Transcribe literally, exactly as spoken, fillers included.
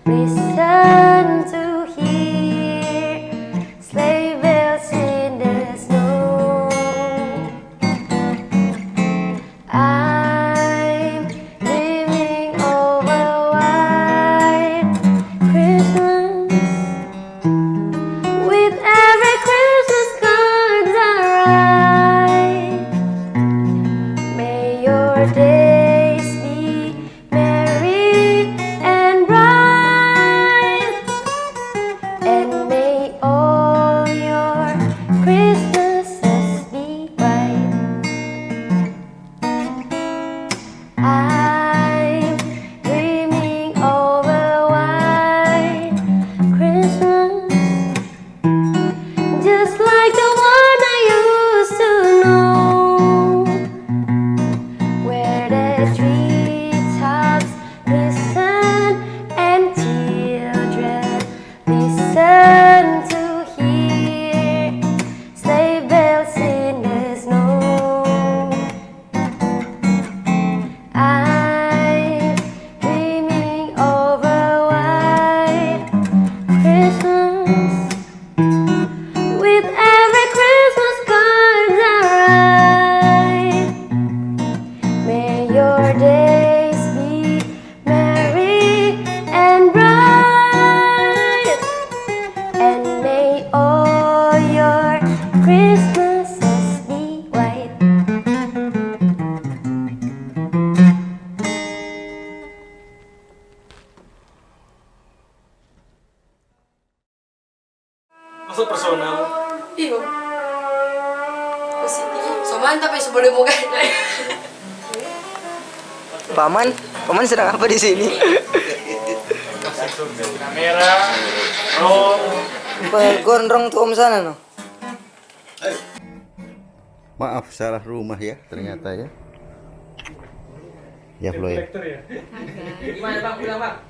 Listen to hear sleigh bells in the snow. I'm dreaming of a white Christmas. With every Christmas comes around, may your days be merry and bright, and may all your Christmases be white. I'm dreaming of a white Christmas, just like the one I used to know, where the treetops glisten and children listen to hear sleigh bells in the snow. I'm dreaming of a white Christmas. With every Christmas comes around, may your days be merry and bright, and may all your Christmases be white. Masa personal? Iyo. Positif. So mantap ya, so boleh mo gaya. Paman, paman sedang apa di sini? Kamera, roll. Pe gondrong tu om sana, no? Maaf, salah rumah ya, ternyata ya. Ya, Flo ya. Reflektor ya? Gimana, Bang? Bilang, Bang.